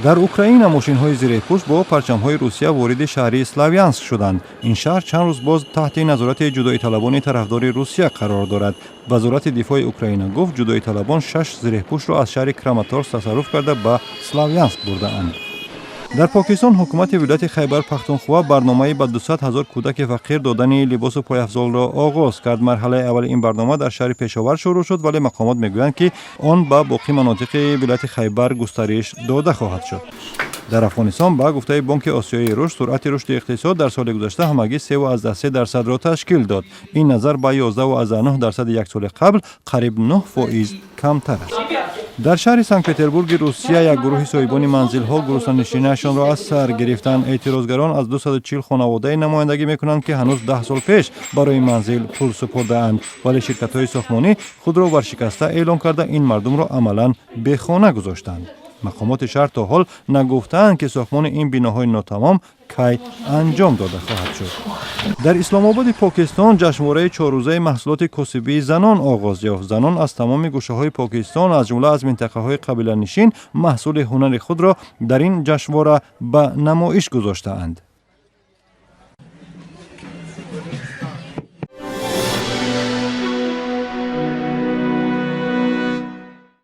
Дар Украина мошинҳои зиреҳпӯш бо парчамҳои Русия вориди шаҳри Славянск шуданд. Ин шаҳр чанд рӯз боз таҳти назорати ҷудоиталабони тарафдори Русия қарор дорад. Вазорати дифои Украина гуфт, ҷудоиталабон шаш зиреҳпӯшро аз шаҳри Краматорск тасарруф карда, ба Славянск бурдаанд. Дар Покистон ҳукумати вилояти Хайбар Пахтунхуа барномаи ба 200 ҳазор кӯдаки фақир додани либосу пойафзолро оғоз кард. Марҳалаи аввали ин барнома дар шаҳри Пешовар шурӯъ шуд, вале мақомот мегӯянд, ки он ба боқӣ манотиқи вилояти Хайбар густариш дода хоҳад шуд. Дар Афғонистон, ба гуфтаи Бонки Осиёии рушд, суръати рушди иқтисод дар соли гузашта ҳамагӣ 3,3 дарсадро ташкил дод. Ин назар ба 11,9 дарсади як соли қабл қариб 9 фоиз камтар аст. Дар шаҳри Санкт Петербурги Русия як гурӯҳи соҳибони манзилҳо гуруснанишинаашонро аз сар гирифтанд. Эътирозгарон аз 240 хонаводае намояндагӣ мекунанд, ки ҳанӯз 10 сол пеш барои манзил пул супурдаанд, вале ширкатҳои сохтмонӣ худро варшикаста эълон карда, ин мардумро амалан бехона гузоштанд. Мақомоти шаҳр то ҳол нагуфтаанд, ки сохтмони ин биноҳои нотамом кай анҷом дода хоҳад шуд. Дар Исломободи Покистон ҷашнвораи чоррӯзаи маҳсулоти косибии занон оғоз ёфт. Занон аз тамоми гӯшаҳои Покистон, аз ҷумла аз минтақаҳои қабиланишин, маҳсули ҳунари худро дар ин ҷашнвора ба намоиш гузоштаанд.